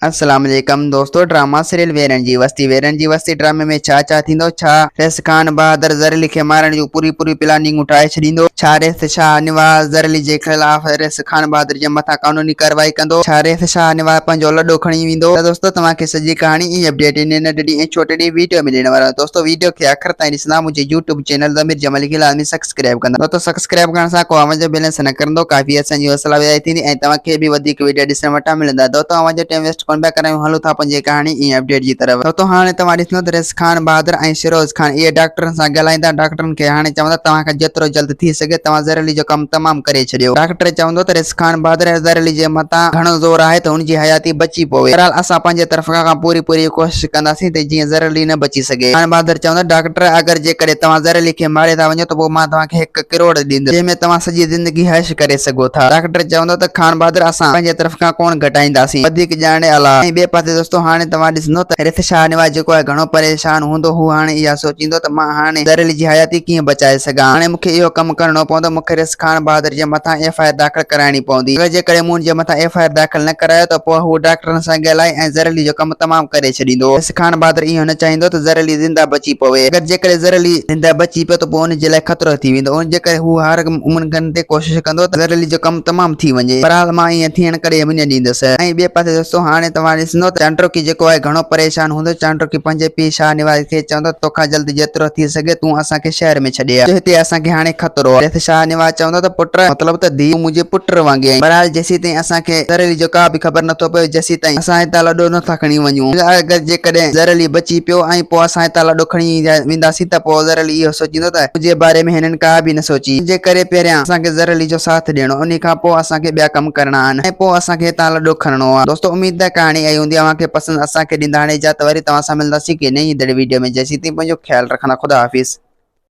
السلام عليڪم دوستو ڊراما سيريل ويرن جي وستي ويرن جي وستي ڊرامي ۾ ڇا ڇا ٿيندو ڇا ريس خان بهادر زرلي کي مارڻ جون پوري پوري پلاننگون ٺاهي ڇڏيندو ڇا ريس شاهه نواز زرلي جي خلاف ريس خان بهادر جي مٿان قانوني ڪارروائي ڪندو ڇا ريس شاهه نواز پنهنجو لڏو کڻي ويندو ته دوستو توهان کي سڄي ڪهاڻي ۽ اپڊيٽ ان ننڍڙي ۽ ڇوٽڙي ويڊيو ۾ ڏيڻ وارو آهيان دوستو ويڊيو کي آخر تائين ڏسندا منهنجي يوٽيوب چينل ضمير جمالي کي لازمي سبسڪرائب ڪندا دوستو سبسڪرائب ڪرڻ سان ڪو اوهان جو بيلنس نه ڪرندو ڪافي اسان جي حوصلا افزائي ٿيندي ۽ توهان کي به وڌيڪ ويڊيو ڏسڻ وٽان ملندا دوستو اوهان جو ٽائيم ويسٽ ڪونه پيا ڪرايون هلون ٿا پنهنجي ڪهاڻي ۽ اپڊيٽ جي طرف دوستو هاڻي توهان ڏسندو ته ريس خان بهادر ۽ شيروز خان اهي ڊاڪٽرن سان ڳالهائيندا ڊاڪٽرن کي هاڻي چوندا توهان کان جيترو جلد ٿي سگهي توهان زهريلي جو ڪم تمام ڪري ڇڏيو ڊاڪٽر چوندو ته ريس خان بهادر ۽ زهريلي جي مٿان گهڻو زور آهي ته هن جي حياتي بچي پوي بهرحال اسان پنهنجي طرف کان پوري پوري ڪوشش ڪنداسين ته جيئن زهريلي نه بچي سگهي. خان بهادر چوندو، ڊاڪٽر اگر جيڪڏهن توهان زر علي کي ماري ٿا وڃو ته پوء مان توهان کي هڪ ڪروڙ ڏيندس، جنهن ۾ توهان سڄي زندگي عيش ڪري سگهو ٿا. ڊاڪٽر چوندو ته خان بهادر اسان پنهنجي طرف کان ڪونه گهٽائينداسين، وڌيڪ ڄاڻي الله. ۽ ٻئي پاسي دوستو هاڻي توهان ڏسندو ته رٿ شاهنواز جيڪو آهي گهڻو پريشان هوندو، هو هاڻي اها سوچيندو ته مان هاڻي زر علي جي حياتي ڪيئن بچائي سگهان، هاڻي مون کي اهو ڪم ڪرڻو پوندو، مون کي رس خان بهادر جي مٿان ايف I R داخل ڪرائڻي پوندي. اگر جيڪڏهن مون هن جي مٿان ايف I R داخل نه ڪرايو ته پوء هو ڊاڪٽرن سان ڳالهائي ۽ زر علي جو ڪم تمام ڪري ڇڏيندو. خان بهادر اهو نه چاهيندو ته زر علي زنده بچي پوي. اگر جيڪڏهن زر علي زنده بچي پيو ته پوء ان جي لاء خطرو ٿي ويندو. ان جي ڪري هو هر ممڪن تي ڪوشش ڪندو ته زر علي جو ڪم تمام ٿي وڃي. بهرحال مان ائين ٿيڻ ڪڏهن به نه ڏيندس. ۽ ٻئي پاسي دوستو هاڻي توهان ڏسندو ته چانڊروڪي جيڪو آهي گهڻو پريشان هوندو. چانڊروڪي پنهنجي پيء شاهه نواز کي چوندو ته توکان جلد جيترو ٿي سگهي تون اسان کي شهر ۾ ڇڏي آ جو هتي اسان کي هاڻي خطرو آهي. ريس شاهه نواز چوندو ته پٽ مطلب ته ڌيء تون منهنجي پٽ وانگي آهين. بهرحال جيسيتائين اسان کي زر علي جو ڪا به خبر نٿو پوي جيسيتائين اسان هتان لڏو نٿا کڻي وڃون. اگر جيڪڏهن زر علي بچي پيو ۽ پوء اسان هتان لڏو کڻي وينداسين ته پوء زر علي اهو سوچيندو ته منهنجي باري ۾ هنن ڪا به نه سوچي. ان جي ڪري پهريان اسان کي زر علي جو ساٿ ڏيڻو انهي کان پوء اسان کي ٻيا ڪم ڪرڻا آهن ۽ پوء اسان کي هتان لڏو کڻڻو آهي. دوستو اميد ته ڪهاڻي آئي هوندي اوهان کي پسند اسان کي ڏيندا هاڻي اجازت وري توهان سان ملنداسين ڪنهن نئين ايندڙ ويڊيو ۾ جيسيتائين پنهنجو خيال رکندا خدا حافظ.